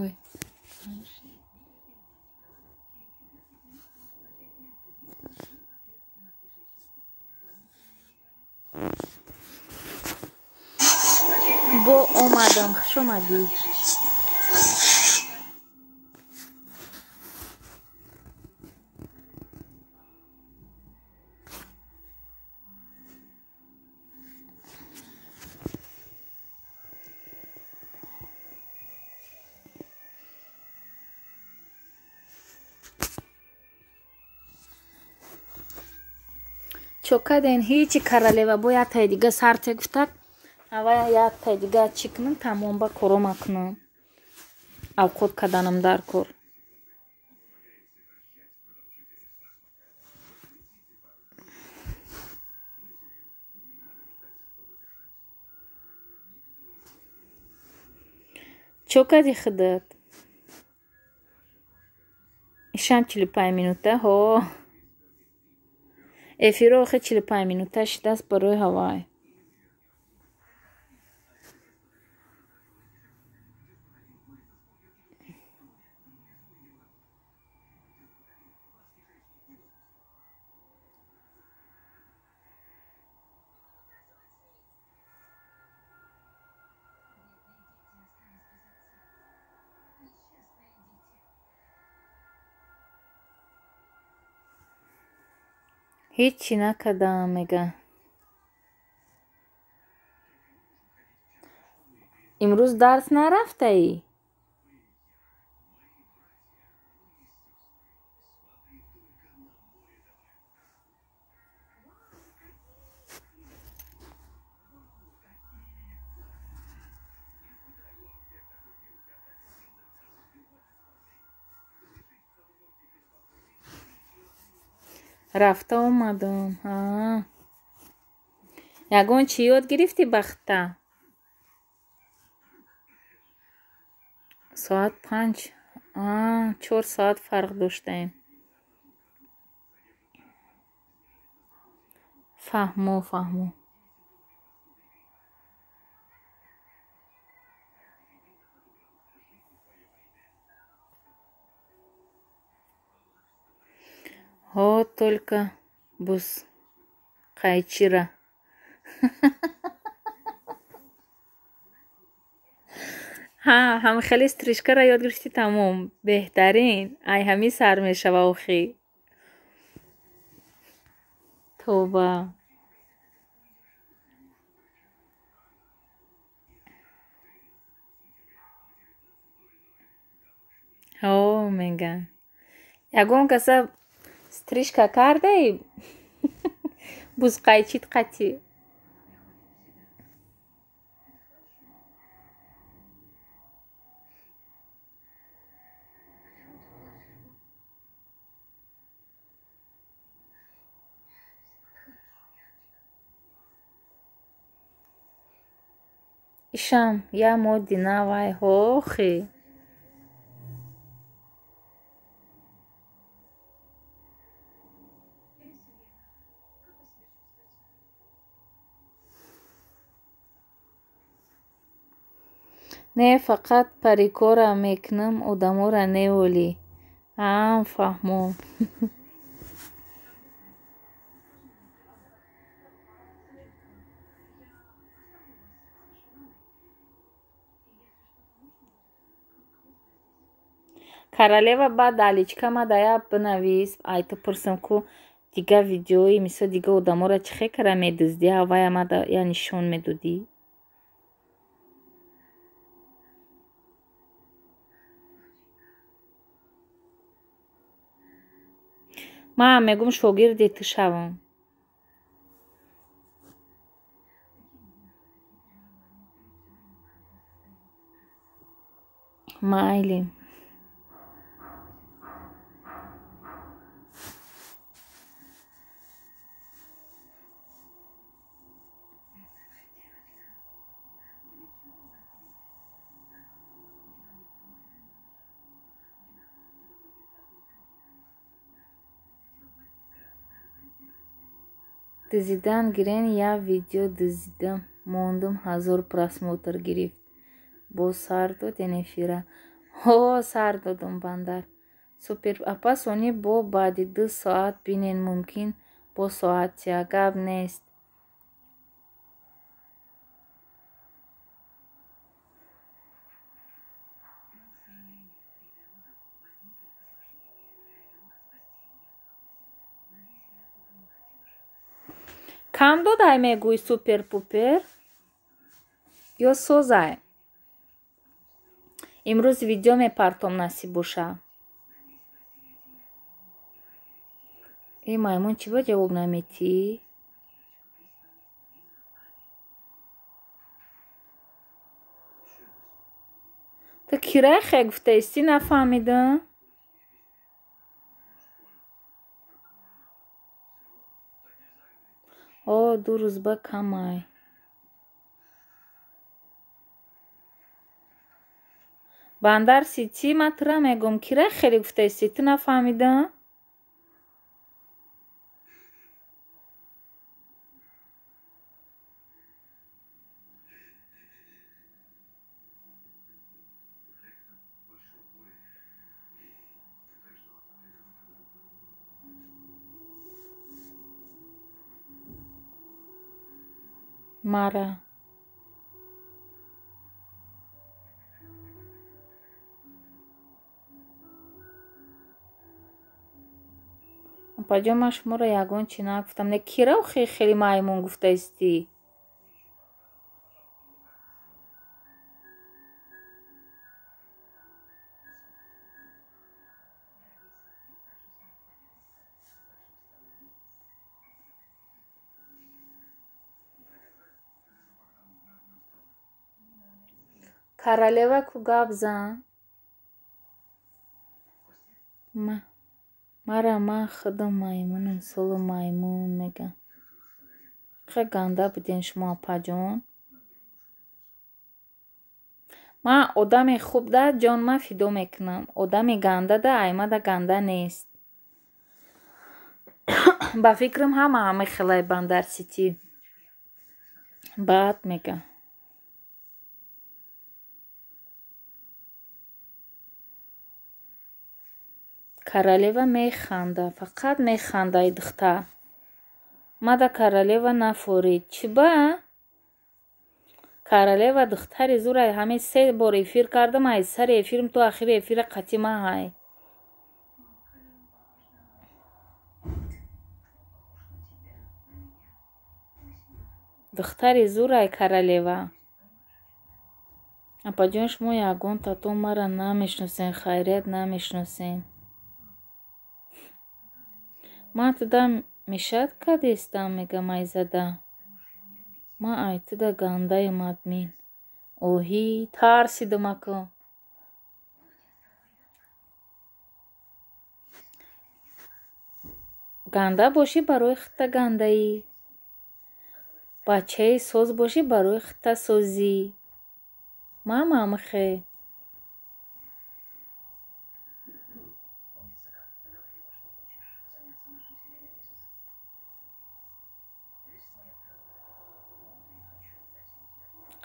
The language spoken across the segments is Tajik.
Ой. Бо омадам, хуш омадӣ. Чо карден? Ҳечи, королева, бо яктай дига сарте гуфтак, ава яктай дига чӣ кунам, тамом, ба корома кунам. Авқот каданам дар кор. Чо кардӣ худат? Ишам 45 минута, ҳо. Эфиро охи 45 минута шидааст барои ҳавай. Ҳечи накардаам, мега. Имрӯз дарс нарафтаӣ? Рафта омадам. Ягон чӣ ёд гирифтӣ, бахта? Соат 5, 4 соат фарқ доштаем. Фаҳмо, фаҳмо. Ҳо, только бузқайчира. Ҳа, ҳамихели стрижкаро ёд гирифтӣ, тамом, беҳтарин. Ай ҳамин сар мешава охӣ. Тоба. Ҳо, мегӯянд. Ягон каса стрижка кардаӣ? Бузқайчит қатӣ. Ишам я моди навай, ҳохи. Не, фақат парикора мекунам, одамора не олӣ. Ҳам фаҳмо. Королева, баъд аличка ма да я бинавис, ай ту пурсам, ку дига видеои, мисол, дига одаморо чӣ хел кара медуздӣ, ҳавая ма да я нишон медодӣ. Ман мегӯм, шогирди ту шавам. Майли. Дузидан гирен, як видео дузидам. Мондум, 1000 просмотр гирифт. Боз сар доден эфира? Ҳо, сар додум, Бандар. Супер апа, сони бо баъди 2 соат бинен, мумкин бо соатия. Гап нест. Кам додай мегӯй, супер пупер ё созай? Имрӯз видео мепартом, насиб боша. Э, маймун, чӣ ба ҷавоб наметӣ? Ту кирай хе гуфтаистӣ, нафаҳмидам. О, 2 рӯз ба камай. Бандар Сити, ман тура мегӯм, кирай хеле гуфтаистӣ, ту нафаҳмидам? Мара. Апаҷон, ман шуморо ягон чӣ нагуфтам. Не, кира хеле маймун гуфтаистӣ? Королева ку гап зан? Мара ман худам маймунам, солу маймун мегам. Хе ганда буден шумо, апаҷон. Ман одами хуб да ҷон ман фидо мекунам. Одами ганда да аймада ганда нест. Ба фикрам ҳама ҳамаи хелай Бандар Сити. Баъд мегам. Королева механда, фақат механда ай духтар. Мада королева нафорид. Чӣ ба? Королева духтари зурай, ҳамин 3 бор эфир кардам, ай сари эфирм то ахири эфира қатъи ма ҳай. Духтари зурай королева. Апаҷон, шумо ягон тато мара намешиносен, хайрият намешиносен. Ман туда мешад кадестам, мегам айзада. Ман ай туда гандаем, админ. Оҳи, тарсидам ако. Ганда бошӣ барои худта гандаӣ. Бачаи соз бошӣ барои худта созӣ. Ман мамхе.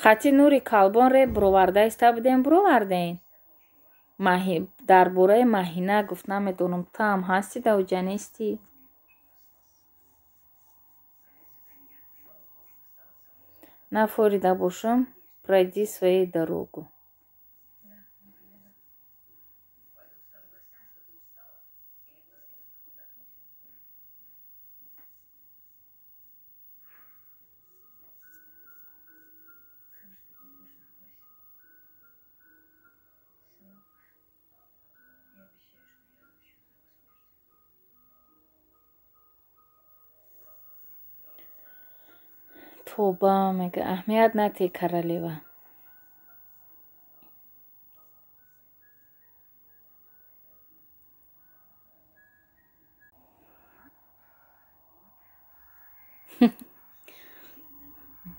Қатъи нури калбон реб бироварда иста будем, бировардем. Дар бораи Маҳина гуфт, намедонам, ту ҳам ҳастӣ даоҷа нестӣ? Нафорида бошам, пройди своей дорогу. Тоба, мега, аҳамият натӣ, королева.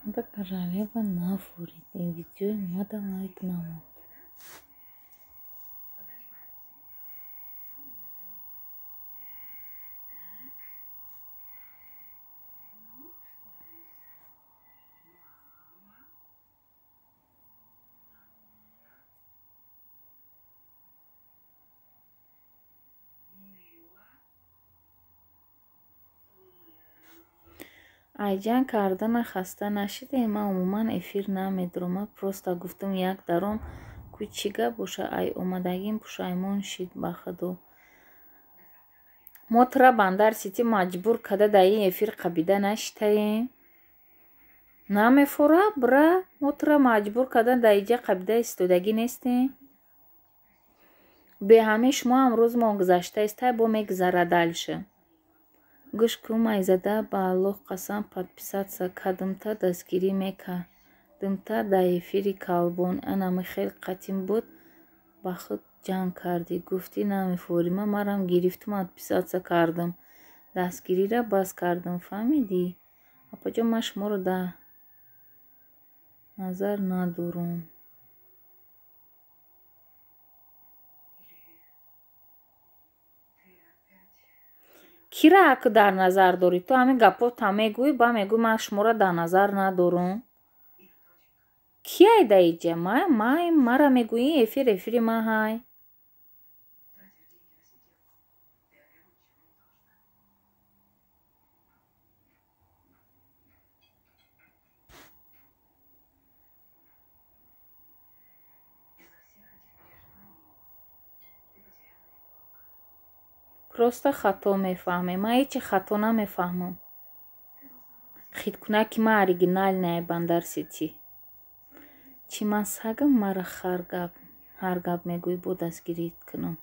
Мада королева нафорид. Ин видеои мада лайк намуд. Ай ҷанг кардана хаста нашидем? Ман умуман эфир намедурам. Ман просто гуфтам як даром ку чӣ гап боша, ай омадагим пушаймон шид ба худо. Мо тура Бандар Сити маҷбур када дар ин эфир қабида нашитаем. Намефора бра, мо тура маҷбур када дар иҷа қабида истодагӣ нестем. Бе ҳамаи шумо ҳам рӯзмон гузаштааст, тай бо мегузарад дальше. Гӯш кун, майзада, ба Аллоҳ қасам, подписаться кардымта, дастгирӣ мекардымта дар эфири калбон. Анами хел қатим буд, ба худ ҷанг кардӣ, гуфтӣ намефорӣ. Ман марам гирифтум, подписаться кардам, дастгириро бас кардам, фаҳмидӣ? Апаҷон, ман шуморо дар назар надорам. Кира аку дар назар дорӣ? Ту ҳамин гапота мегӯӣ, ба мегӯӣ ман шуморо дар назар надорам. Ки ай дар иҷа? Мара мегӯӣ эфир эфири ман ҳай. Просто хато мефаҳмем. Ман ҳечи хато намефаҳмам. Хиткунаки ман оригинальная, Бандар Сити. Чӣ ман сагам, мара ҳар гап мегӯӣ, бо дастгирӣ кунам.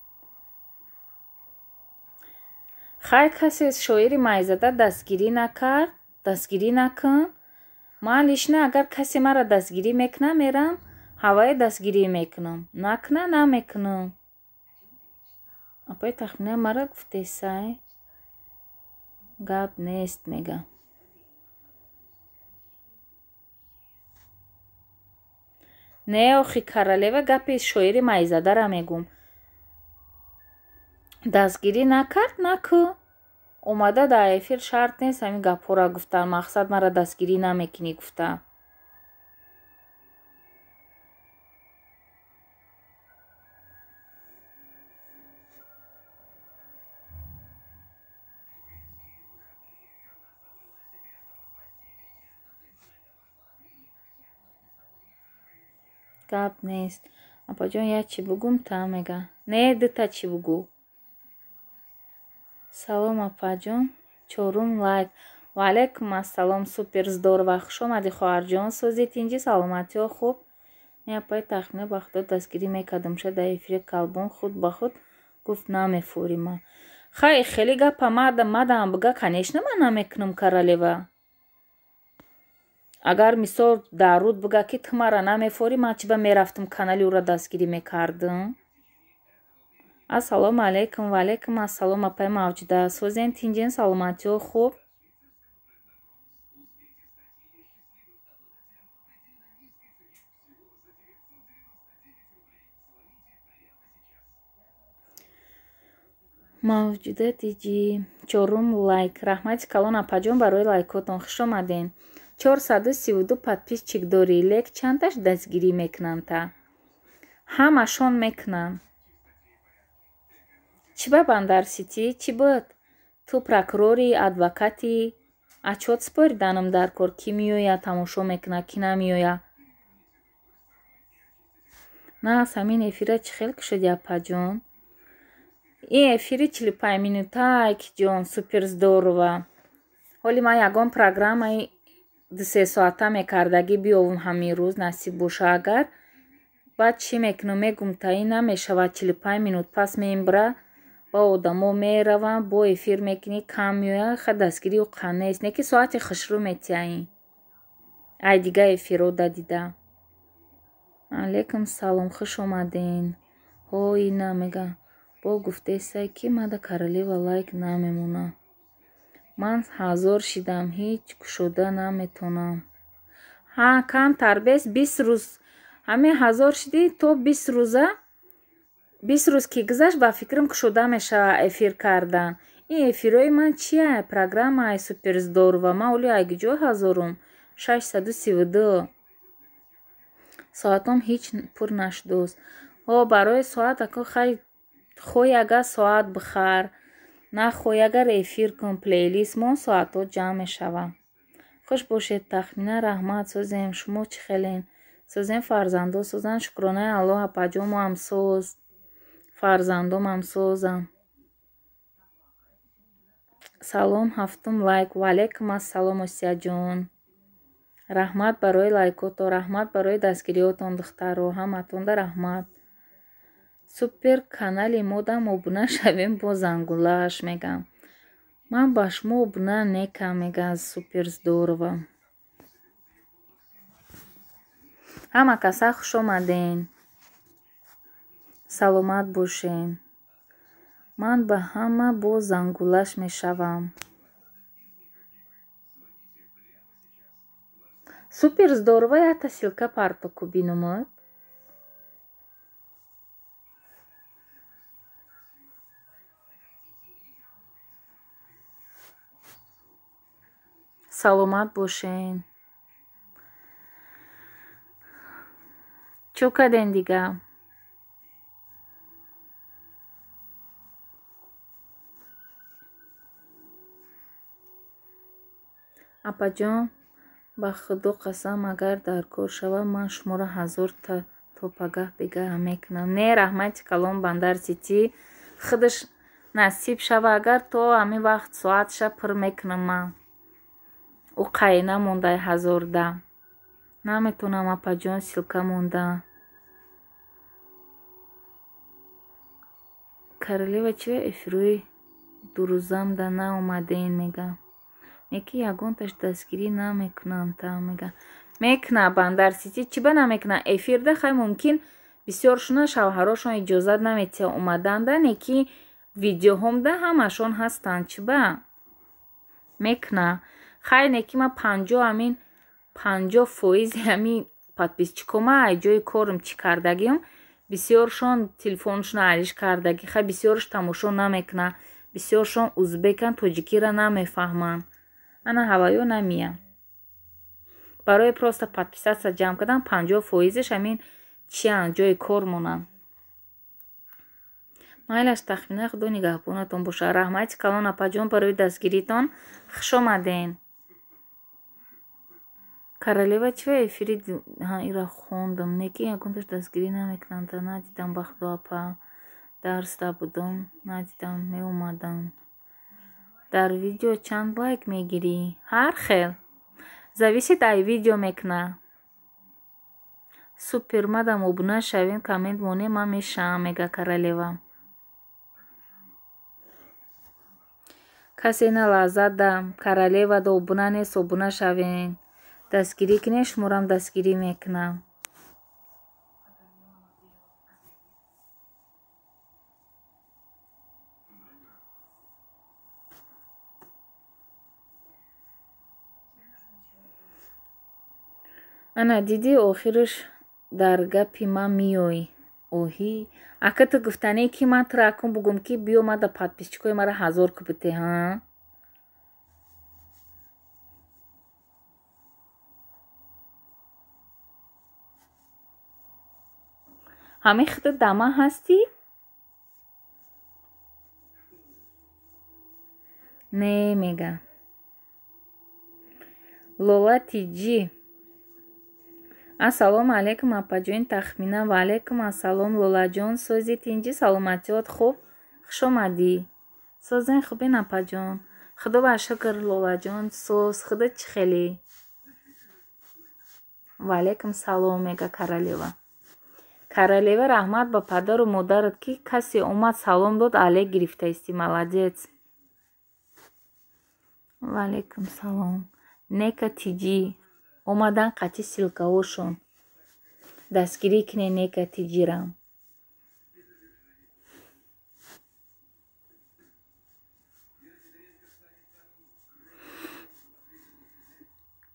Хай, касе шоири майзада дастгирӣ накард, дастгирӣ накун. Ман лично агар касе мара дастгирӣ мекунам, мерам ҳавае дастгирӣ мекунам. Накуна намекунам. Апаи тахмина мара гуфтесай, гап нест мега. Не, охи королева, гапи шоири майзадара мегум. Дастгирӣ накард, накӯ. Омада дар эфир шарт нест ҳамин гапҳоро гуфтан. Мақсад мара дастгирӣ намекунӣ гуфта. Гап нест. Апаҷон, як чӣ бугум та мега. Не, дута чӣ бугу. Салом, апаҷон. Чорум лайк. Ва алайкум ассалом, супер здорово. Хуш омадӣ, хоҳарҷон. Сӯзи тинҷӣ, саломатиҳо хуб. Не, апаи тахмина, ба худо дастгирӣ мекардам. Ша дар эфири калбон худ ба худ гуфт намефорӣ ман. Хай, хеле гапа мадам буга, конечно ман намекунам, королева. Агар мисол дар руд буга ки ту мара намефорӣ, ман чӣ ба мерафтам канали ӯро дастгирӣ мекардам? Ассалому алайкум. Ва алайкум ассалом, апаи Мавҷуда. Сӯзен тинҷен, саломатиҳо хуб. Мавҷуда диҷи. Чорум лайк. Раҳмати калон, апаҷон, барои лайкотон. Хуш омаден. 432 подписчик дорӣ, лек чандташ дастгирӣ мекунанд та? Ҳамашон мекунанд. Чӣ ба Бандар Сити? Чӣ буд? Ту прокурори, адвокати? Отчёт спориданам дар кор, ки меояд тамошо мекунад, ки намеояд. На, аз ҳамин эфира чӣ хел кушоди, апаҷон? Ин эфири 45 минута, ки ҷон, супер здорово. Ҳоли ман ягон программаи 2-3 соата мекардагӣ биёвум ҳамин рӯз, насиб боша агар. Баъд чӣ мекунам, мегум та ин намешавад 45 минут пас меимбра, ба одамо мераванд, бо эфир мекунӣ, кам меояд, ха дастгирӣ қа нест. Не ки соати хушрӯ метиҳаин. Ай дига эфиро дадида. Алайкум салом, хуш омаден. Ҳой, на мега. Бо гуфтесай ки мада королева лайк намемона. Ман 1000 шидам, ҳеҷ кушода наметонам. Ҳа, камтар бес, 20 рӯз. Ҳамин 1000 шидӣ то 20 рӯза, 20 рӯз ки гузашт, ба фикрам кушода мешавад эфир кардан. Ин эфирҳои ман чия? Программаи супер здорово. Ман оли айгиҷо ҳазорум? 632. Соатом ҳеҷ пур нашудааст. Ҳо, барои соат ако хай, хоҳӣ агар соат бихар, нахоҳӣ агар эфир кун, плейлист мон, соатҳо ҷамъ мешаванд. Хуш бошед, Тахмина, раҳмат. Созем, шумо чӣ хелен? Созем, фарзандо созанд, шукронаи Аллоҳ, апаҷонам соз, фарзандомам созам. Салом, ҳафтум лайк. Ваалайкум ассалом, Осияҷон. Раҳмат барои лайкото, раҳмат барои дастгириётон, духтаро, ҳаматонда раҳмат. Супер канали модам обуна шавем бо зангулаш мегам. Ман ба шумо обуна некам, мега супер здорово. Ҳама каса хуш омаден. Саломат бошен. Ман ба ҳама бо зангулаш мешавам. Супер здорово, ята ссылка партоку бинумад. Саломат бошен. Чӯ карден дига? Апаҷон, ба худо қасам, агар дар кор шавам, ман шуморо 1000 то пагаҳ бегаҳ мекунам. Не, раҳмати калон, Бандар Сити. Худаш насиб шава, агар то ҳамин вақт соатша пур мекунам ман. Ӯ қайна мондай 1000. Наметонам, апаҷон, ссылка монда. Королева, чӣ эфирои дурӯзамда наомаден, мега. Неки ягонташ дастгирӣ намекунанд, та мега. Мекуна, Бандар Сити, чӣ ба намекуна? Эфирда хай мумкин бисёршуна шавҳарошон иҷозат наметиҳанд омаданда, неки видеоҳомда ҳамашон ҳастанд, чӣ ба? Мекуна. Хай неки ма 50% ҳамин подписчикома ай ҷои корм чӣ кардагиам, бисёршон телефоншона алиш кардагӣ, хай бисёрш тамошо намекуна, бисёршон узбекан, тоҷикиро намефаҳманд. Ана ҳаваё намеям. Барои просто подписаться ҷамъ кардан 50%-ш ҳамин чианд, ҷои кор монанд. Майлаш, Тахмина, худо нигаҳбонатон бошад. Раҳмати калон, апаҷон, барои дастгиритон. Хуш омаден. Королева, чӣ эфири ира хондам, неки ягонташ дастгирӣ намекунанд. Надидам, ба худо, апа. Дарсда будам, надидам, меомадам. Дар видео чанд лайк мегирӣ? Ҳар хел. Зависит ай видео мекуна. Супер, мадам обуна шавем, коммент монем, ман мешавам, мега королева. Касе на лаззат да королева да обуна нест, обуна шавем. Дастгирӣ кунед, шуморам дастгирӣ мекунам. Ана дидӣ, охираш дар гапи ман меоӣ. Оҳӣ, ака ту гуфтанӣ ки ман туро акун бугум ки биё ма да подписчикои мара 1000 кубите, ҳа? Ҳамин худат да ман ҳастӣ? Не, мега. Лола Тиҷӣ. Ассалому алайкум, апаҷони Тахмина. Ва алайкум ассалом, Лолаҷон. Сози тинҷӣ, саломатиёт хуб? Хуш омадӣ. Созен хубен, апаҷон. Худо ба шукр, Лолаҷон, соз. Худат чӣ хелӣ? Ва алайкум салом, мега королева. Королева, раҳмат ба падару модарат, ки касе омад салом дод, алек гирифтаистӣ. Молодец. Ва алайкум салом. Нека Тиҷӣ. Омадан қатъи ссылкаҳошон. Дастгирӣ кунед Нека Тиҷирам.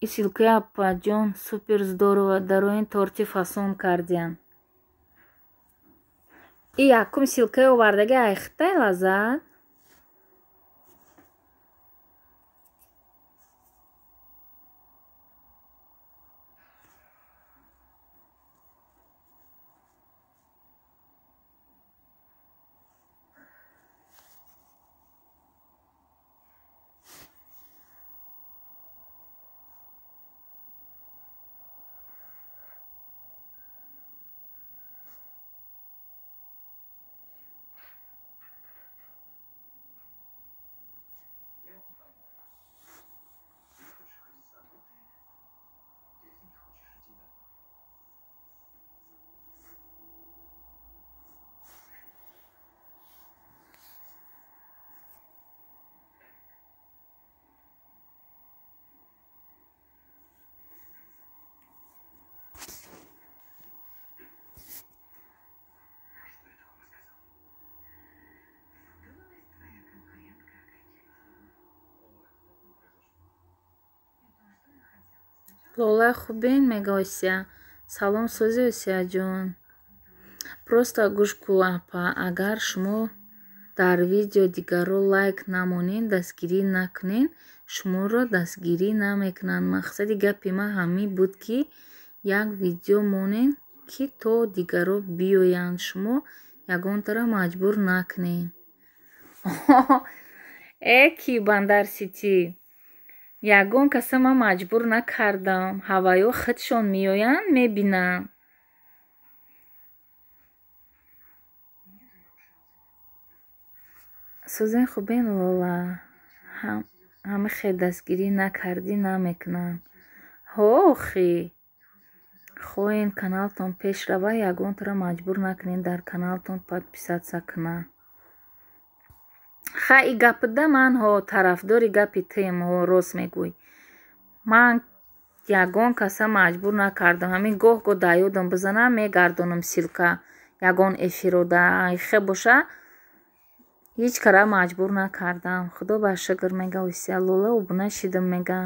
И ссылкаи апаҷон супер здорово, дароин торти фасон кардиян. И якум ссылкаи овардаги айхтай лаззат. Лола хубен, мега Осия. Салом сӯзи, Осияҷон. Просто гӯш ку, апа, агар шумо дар видео дигарро лайк намонед, дастгирӣ накунед, шуморо дастгирӣ намекунанд. Мақсади гапи ман ҳамин буд, ки як видео монед, ки то дигарро биёянд. Шумо ягонтаро маҷбур накунед. Э, ки Бандар Ситӣ, ягон каса ман маҷбур накардам. Ҳаваё худшон меоянд, мебинанд. Сӯзен хубен, Лола. Ҳама хел дастгирӣ накардӣ намекунанд. Ҳо, охи. Хоҳем каналтон пеш рава, ягонтаро маҷбур накунед дар каналтон подписаться кунанд. Ха, и гапида ман ҳо тарафдори гапи туем, ҳо, рост мегӯй. Ман ягон каса маҷбур накардам. Ҳамин гоҳ-гоҳ дар ёдам бизанам, мегардонам ссылка ягон эфирода. Хе боша, ҳеҷ кара маҷбур накардам. Худо ба шукр, мега Осия. Лола, обуна шидам, мега.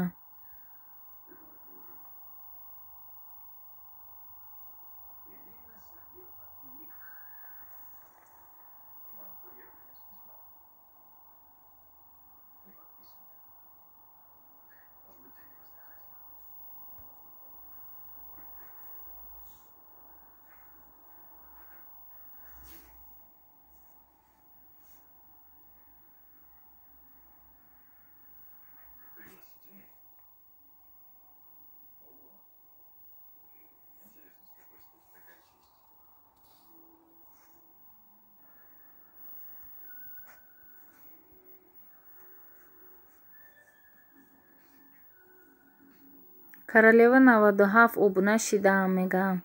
Королева 97 обуна шидаам, мега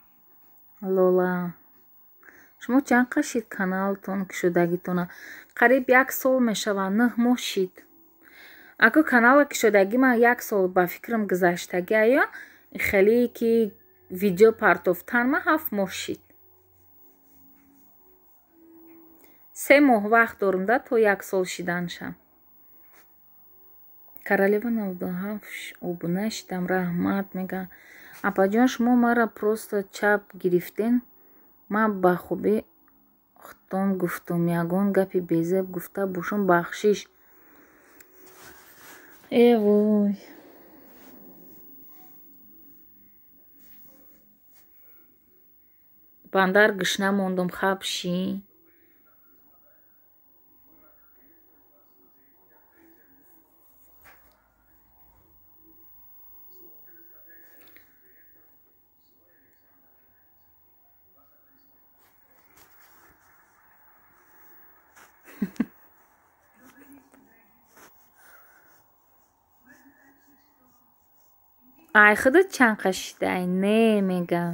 Лола. Шумо чанд қад шид каналтон кушодагитона? Қариб як сол мешавад, 9 моҳ шид. Ако канала кушодаги ман як сол ба фикрам гузаштаги, ая хеле ки видео партофтан ман 7 моҳ шид. 3 моҳ вақт дорам да то як сол шиданшам. Королева 97 обуна шидам, раҳмат, мега. Апаҷон, шумо маро просто чап гирифтен. Ман ба хубӣ худтон гуфтум. Ягон гапи безеб гуфта бошум, бахшиш. Э вой. Бандар гушна мондум, хаб ши. Ай худат чанд қад шидай? Не, мега.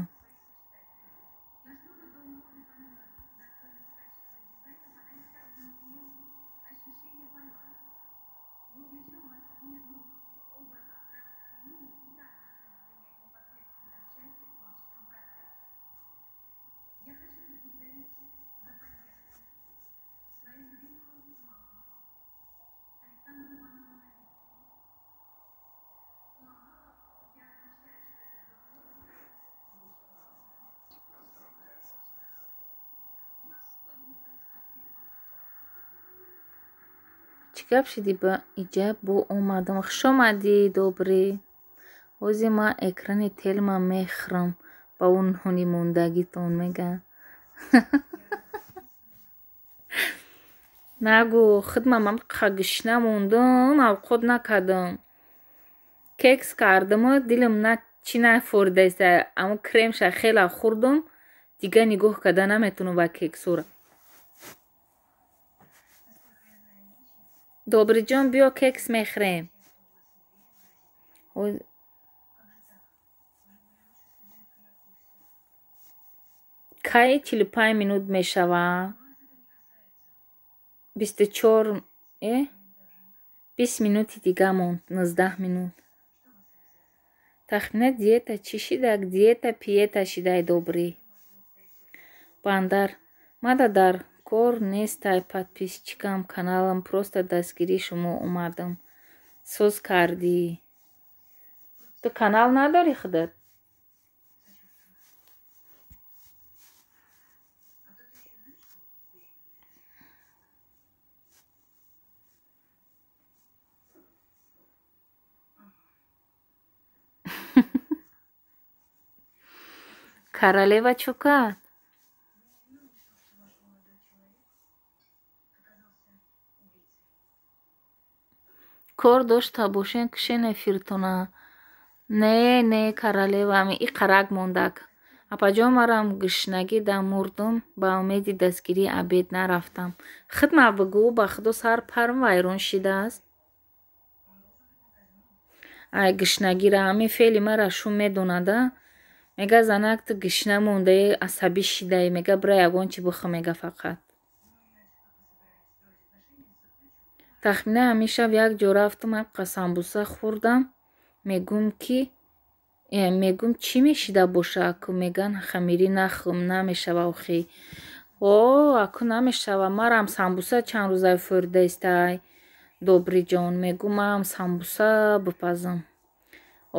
Чӣ гап шидӣ ба иҷа бо омадам? Хуш омадӣ, добрӣ. Ҳозир ман экрани телма мехӯрам ба он нони мондагитон, мега. Нагӯ, худмам ҳам гушна мондум, авқот накардам. Кекс кардаму дилам на чӣ нафоридаиста, аммо кремша хела хӯрдум, дига нигоҳ карда наметавонам ба кексора. Добриҷон, биё кекс мехӯрем. Кай 45 минут мешавад? 24 20 минути дига монд, 19 минут. Тахмина диета чӣ шидак? Диета пиета шидай, добрӣ. Бандар, мада дар кор нестай подписчикам каналам, просто дастгирии шумо омадам. Соз кардӣ. Ту канал надорӣ худат? Королева чӯ кард? Кор дошта бошен, кушен эфиртона. Не, не, королева, ами и қарак мондак. Апаҷон, марам гушнагӣ да мурдум, ба умеди дастгирии обед нарафтам. Хидма бигӯ, ба худо сар парм вайрон шидааст. Ай гушнагира ҳамин феъли мара шум медонада. Мега занак ту гушна мондаи, асабӣ шидаи, мега бира ягон чи бихӯ, мега фақат. Тахмина ҳамин шаб як ҷо рафтам, ҳаққа самбуса хӯрдам. Мегӯм ки мегӯм чӣ мешида боша, аку меган хамирӣ нахӯм, намешава охи. О, аку намешава, марам самбуса чанд рӯза фӯрдаистай. Добриҷон, мегӯм маам самбуса бипазам.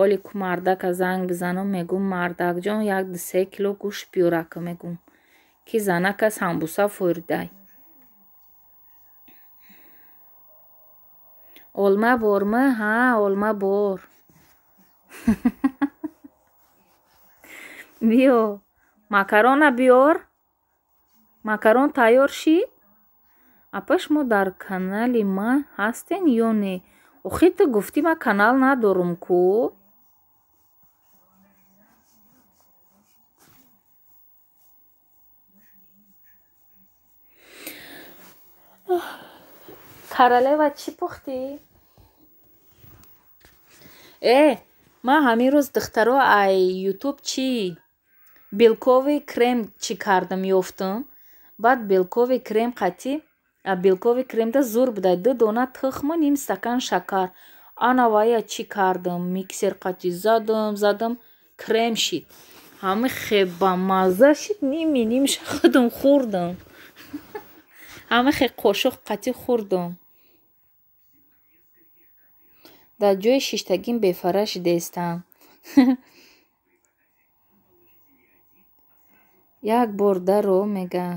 Оли ку мардака занг бизанам, мегӯм мардакҷон як ду се кило гӯшт биёр аку, мегӯм ки занака самбуса фӯрдай. Олма борма? Ҳа, олма бор. Биё, макарона биёр. Макарон тайёр шид? Апа, шумо дар канали ман ҳастен ё не? Охи ту гуфтӣ ман канал надорум ку? Королева чӣ пухтӣ? Э, ман ҳамин рӯз духтаро ай ютуб чӣ белковый крем чӣ кардам, ёфтам. Баъд белковый крем қатӣ, а белковый кремда зур будай, ду дона тухму ним стакан шакар. Ана вая чӣ кардам, миксер қатӣ задам, задам, крем шид. Ҳами хе бамазза шид, ними нимша худам хӯрдам. Ҳами хе қошуқ қатӣ хӯрдам. Дар ҷои шиштагим бефара шидаистам. Як бор даро, мега.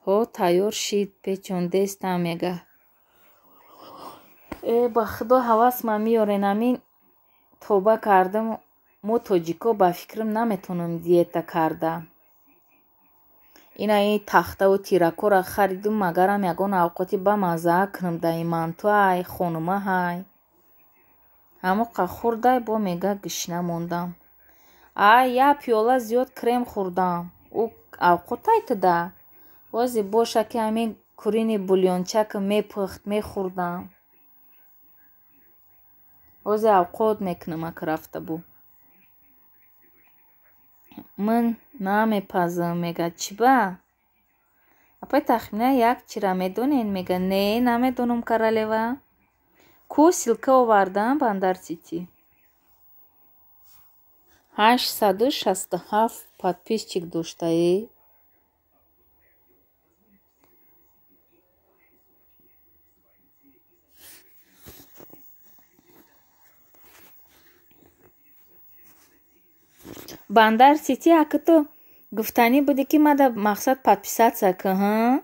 Ҳо, тайёр шид, печондестам, мега. Э, ба худо ҳавас ман меёрен, ҳамин тоба кардам. Мо тоҷико ба фикрам наметонем диета карда. Ина ин тахтаву тиракора харидум, магарам ягон авқоти бамаззаа кунам дар ин манту ай, хонума ҳай. Ҳамоқа хӯрдай, бо мега гушна мондам. Ай, як пиёла зиёд крем хӯрдам. Ӯ авқотай туда. Бозе боша ки ҳамин курини бульончака мепухт, мехӯрдам. Бозе авқот мекунам ака рафта бу. Ман намепазам, мега. Чӣ ба? Апай тахмина як чира медонед, мега. Не, намедонам, королева. Ку ссылка овардам Бандар Сити. 867 подписчик доштаи. Бандар Сити, ака ту гуфтанӣ будӣ ки мада мақсад подписаться кун, ҳа?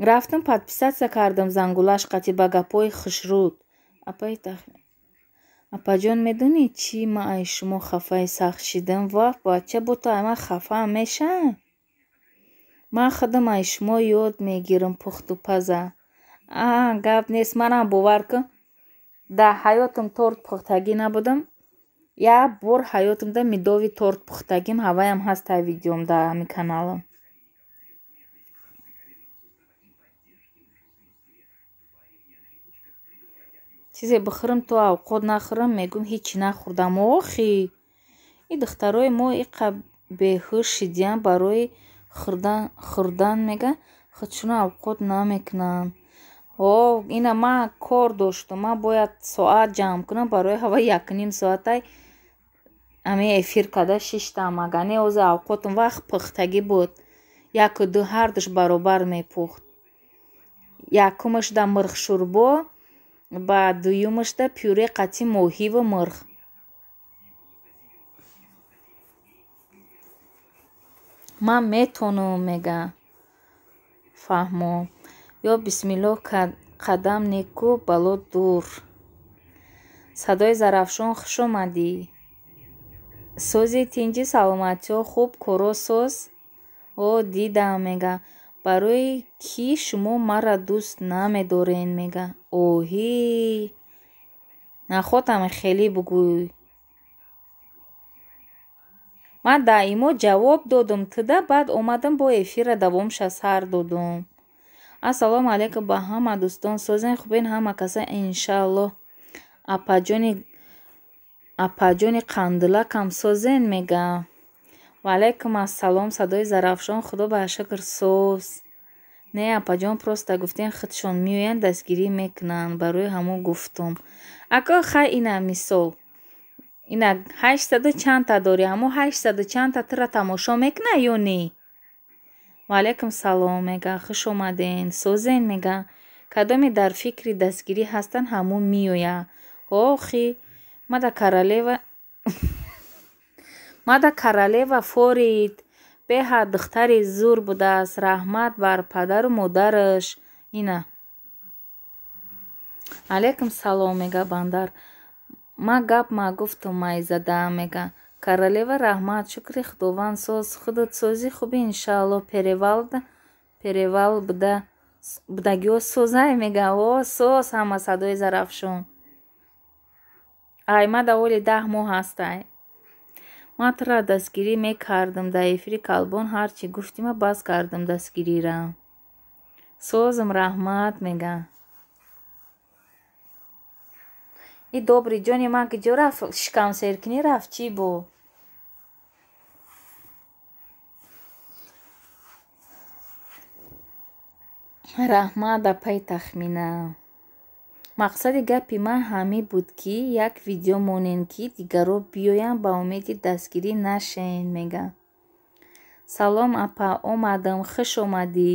Рафтам подписаться кардам зангулаш қатӣ ба гапҳои хушруд. Апаи Апаҷон, медонӣ чӣ ман ай шумо хафаи сахт шидам? Ваҳ, бача, бо ту ай ман хафаам мешавам? Ман худам ай шумо ёд мегирам пухту паза. А, гап нест, манам бовар кун. Дар ҳаётам торт пухтагӣ набудам. Як бор ҳаётамда медовый торт пухтагим, ҳаваям ҳаст ай видеом дар ҳамин каналам. Чизе бихӯрам то авқот нахӯрам, мегӯм ҳечи нахӯрдам. Охи, ин духтарои мо иқа беҳуш шидиянд барои хӯрдан, мега худшуно авқот намекунанд. О, ина ман кор доштам, ман бояд соат ҷамъ кунам барои ҳава якним соатай ҳамин эфир карда шиштам. Агар не ҳозир авқотам вақт пухтагӣ буд. Яку ду ҳардуш баробар мепухт. Якумашда мирғшӯрбо, ба дуюмашда пюре қатӣ моҳиву мирғ. Ман метонам, мега. Фаҳмо. Ё бисмиллоҳ, қадам неку, бало дур. Садои Зарафшон, хуш омадӣ. Сози тинҷи, саломатиҳо хуб, коро соз. О, дидам, мега. Барои кӣ шумо маро дӯст намедорен, мега. Оҳи. Нахотам хеле бугӯй. Ман даимо ҷавоб додум туда, баъд омадам бо эфирра давомша сар додум. Ассалому алайкум ба ҳама дӯстон, созен хубен ҳама каса иншааллоҳ. Апаҷони қандилакам созен, мега. Ва алайкум ассалом, садои Зарафшон, худо ба шукр соз. Не, апаҷон, просто гуфтем худшон меоянд, дастгирӣ мекунанд, барои ҳамон гуфтум. Ако хай ина мисол. Ина 800 чандта дорӣ, ҳамон 800 чандта тура тамошо мекуна ё не? Ва алайкум салом, мега, хуш омаден, созен, мега. Кадоме дар фикри дастгирӣ ҳастанд, ҳамон меоя. Охи, мада королева форид, беҳад духтари зур будааст, раҳмат бар падару модараш. Ина. Алайкум салом, мега Бандар. Ма гап ма гуфтум, майзада, мега. Королева раҳмат, шукри худованд соз, худат сози хуби иншааллоҳ. Перевал будагиҳо созай, мега. О, соз ҳама садои Зарафшон. Ай, ма даволи 10 моҳ ҳастай. Ман тура дастгирӣ мекардам дар эфири Калбон, ҳар чӣ гуфтима бас кардам дастгирира. Созам, раҳмат, мега. И добри ҷони ман киҷо рафт? Шикамсеркунӣ рафт, чӣ бо? Раҳмат, апаи Тахмина. Мақсади гапи ман ҳамин буд, ки як видео монем, ки дигарро биёянд, ба умеди дастгирӣ нашен, мега. Салом, апа, омадам, хуш омадӣ.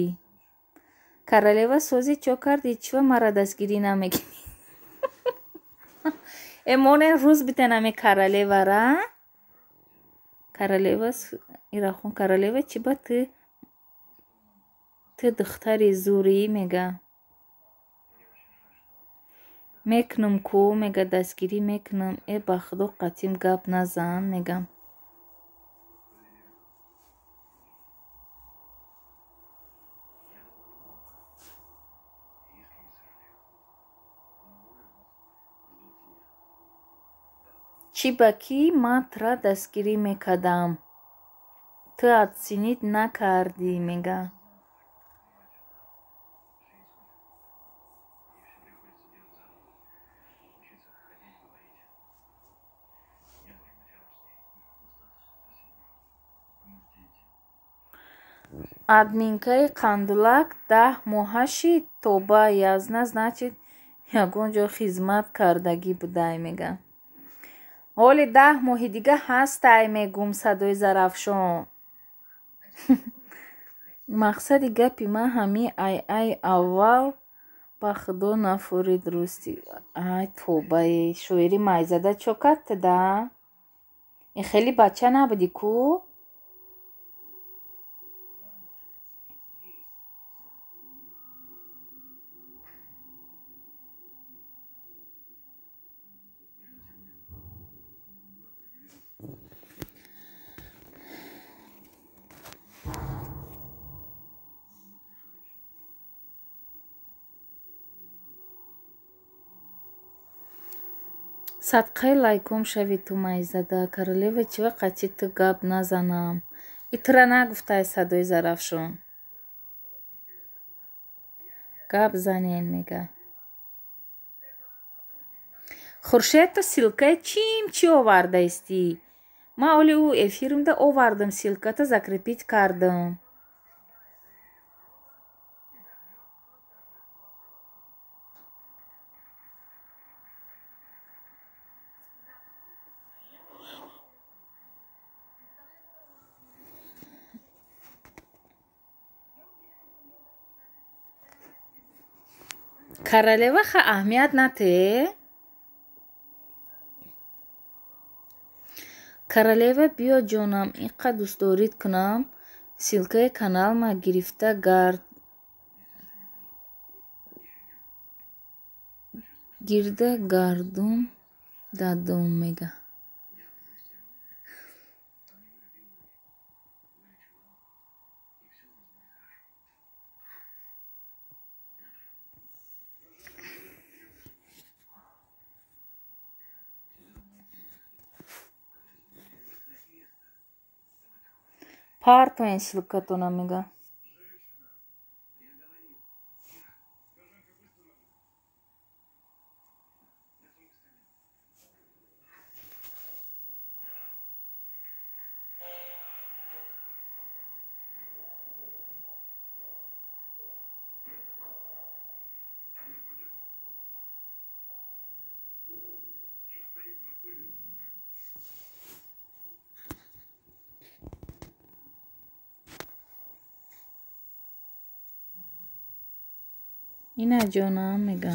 Королева созӣ чо кардӣ? Чива маро дастгирӣ намекунӣ? Э, монен рӯз битен ами королевара. Королева ирахон, королева чӣ ба ту духтари зурӣ, мега. Мекунам ку, мега, дастгирӣ мекунам. Э, ба худо қатъим гап назан, мега. Чӣ ба кӣ ман тура дастгирӣ мекардам? Ту оценить накардӣ, мега. Админкаи Қандилак 10 моҳа шид, тоба язна, значит ягон ҷо хизмат кардагӣ будай, мега. Ҳоли 10 моҳи дига ҳастай, мегум, садои Зарафшон. Мақсади гапи ман ҳамин ай аввал ба худо нафурид рости. Ай тобае, шоири майзада чо кард туда? Ин хеле бача набудӣ ку? Садқаи лайком шави ту майзада. Королева чива қатъи ту гап назанам? И тура нагуфтай садои Зарафшон. Гап занен, мега. Хуршед, ту ссылкаи чим чӣ овардаистӣ? Ман оли ӯ эфирумда овардам, ссылката закрепить кардам. Королева ха аҳамият нате? Королева биё ҷонам, инқадр дӯстдорит кунам, Ссылкаи каналма гирифта гард гирда гардум дадум мега. Партоен ссылкатона мега. Ина ҷонаам мега.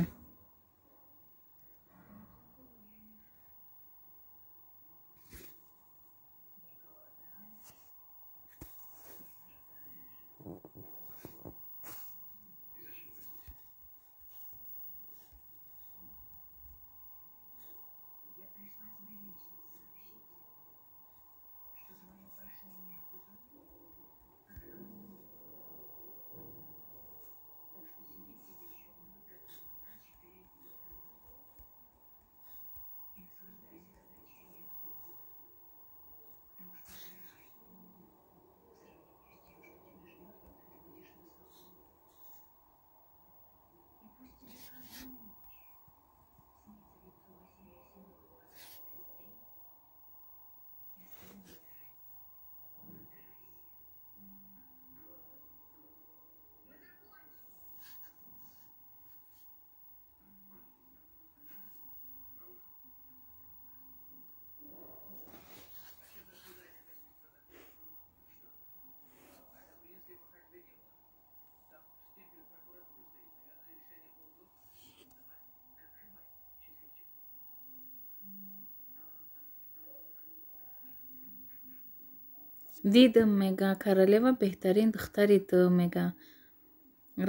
Дидам мега, королева беҳтарин духтари ту мега.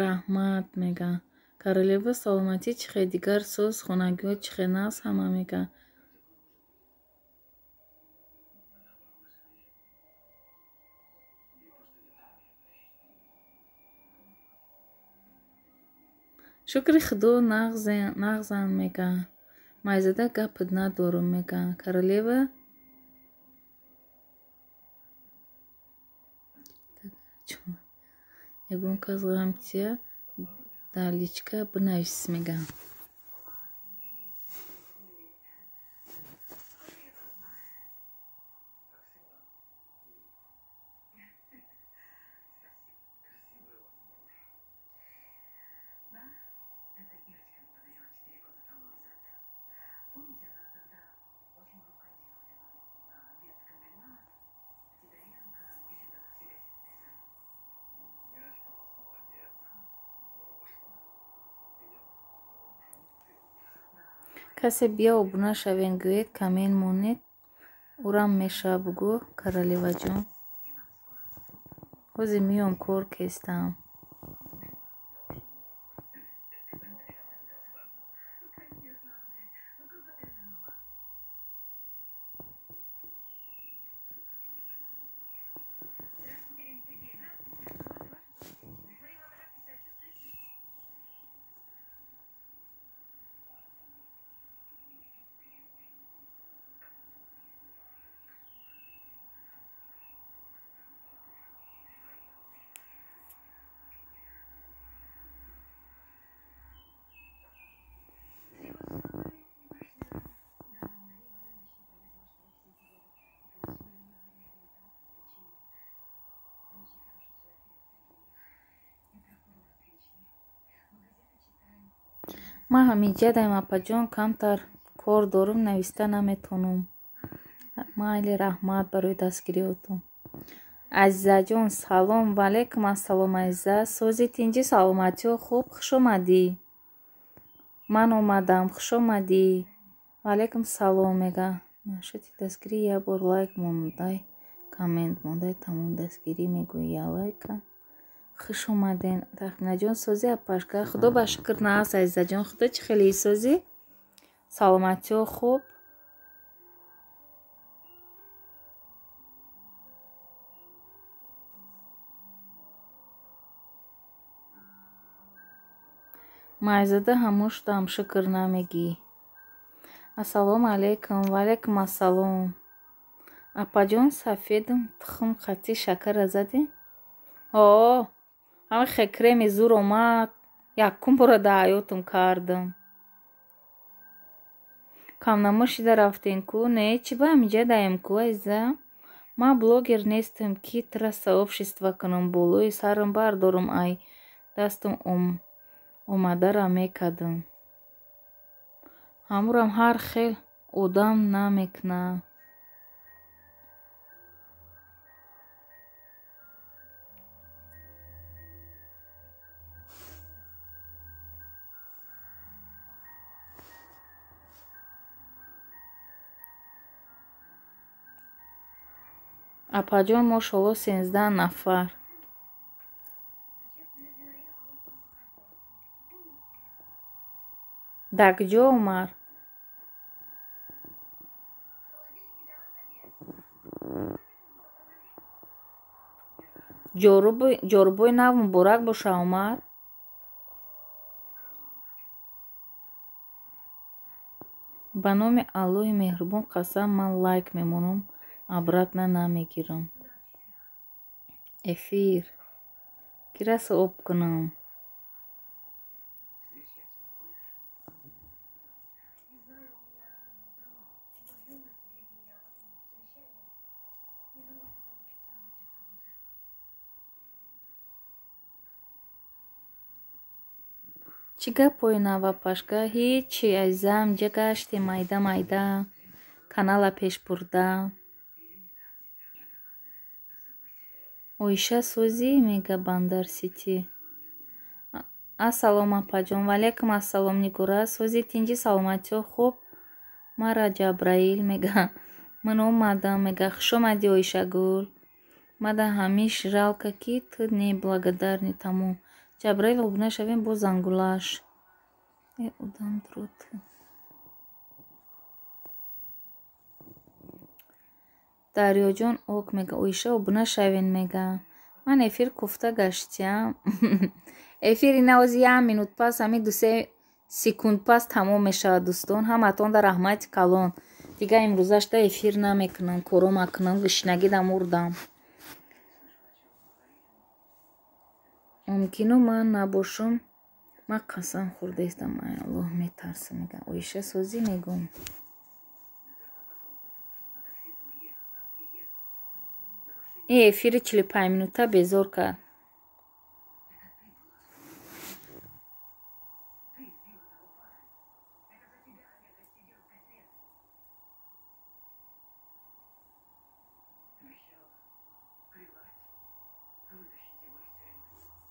Раҳмат мега. Королева саломатӣ чихе, дигар соз, хонагиҳо чихе, нағз ҳама мега. Шукри худо нағзан мега. Майзада гапат надорум мега. Королева ягон кас ғамтия дар личка бинавис мега. Касе бия обуна шавен гӯед, камен монед, урам мешава бугӯ, королеваҷон. Ҳозир миём, кор кестам. Ман ҳамиҷадаем, апаҷон, камтар кор дорум, нависта наметонум. Майли, раҳмат барои дастгириҳотон. Азизаҷон, салом. Ваалайкум ассалом, азиза. Сози тинҷӣ, саломатиҳо хуб, хуш омадӣ. Ман омадам, хуш омадӣ. Ваалайкум салом мега. Нашати дастгирӣ як бор лайк мондай. Коммент мондай тамом дастгирӣ мегӯй я лайка. Хуш омаден. Тахминаҷон созӣ апашка. Худо ба шукр нааст азизаҷон. Худо чӣ хеле созӣ? Саломатиҳо хуб? Майзада ҳамун шудам, шукр намегӣ. Ассалому алайкум. Ва алайкум ассалом. Апаҷон сафедам тухм қатӣ шакара задӣ? Ҳо, ҳамин хе креми зур омад. Якум бора дар ҳаётам кардам. Камнамо шида рафтем ку? Не, чӣ ба ҳаминҷа даем ку, азиза? Ман блогер нестам, ки тра сообщество кунам, болои сарам бардорам, ай дастам омадара мекардам. Ҳамурам ҳар хел одам намекунад. Апаҷон мошолло 13 нафар. Дакҷо Умар? Ҷорубои нав муборак боша, Умар. Ба номи Аллоҳи меҳрубон қасам ман лайк мемонам, обратно намегирам. Эфир. Кира об кунам? Чӣ гапҳои нав апашка? Ҳечи азизам, инҷа гаштем майда майда, канала пеш бурда. Оиша созӣ мега Бандар Сити. Ассалом апаҷон. Ва алайкум ассалом Нигора. Созӣ тинҷи саломатиҳо хуб? Мара Ҷабраил мега. Ман омадам мега. Хуш омадӣ Оишагул. Мада ҳамиш жалко ки ту неблагодарный тамом. Ҷабраил обуна шавем бо зангулаш. Э одам друт. Дарёҷон ок мега. Оиша обуна шавен мега. Ман эфир куфта гаштям. Эфир ина ози як минут пас, ҳамин 2-3 секунд пас тамом мешавад дӯстон. Ҳаматон дар раҳмати калон. Дига имрӯзашда эфир намекунам, коро макунам, гушнагида мурдам. Мумкино ман набошам, ман қасам хӯрдаистам. Ай Аллоҳ метарсам мега. Оиша созӣ мегӯм. Эфири 45 минута безор кард.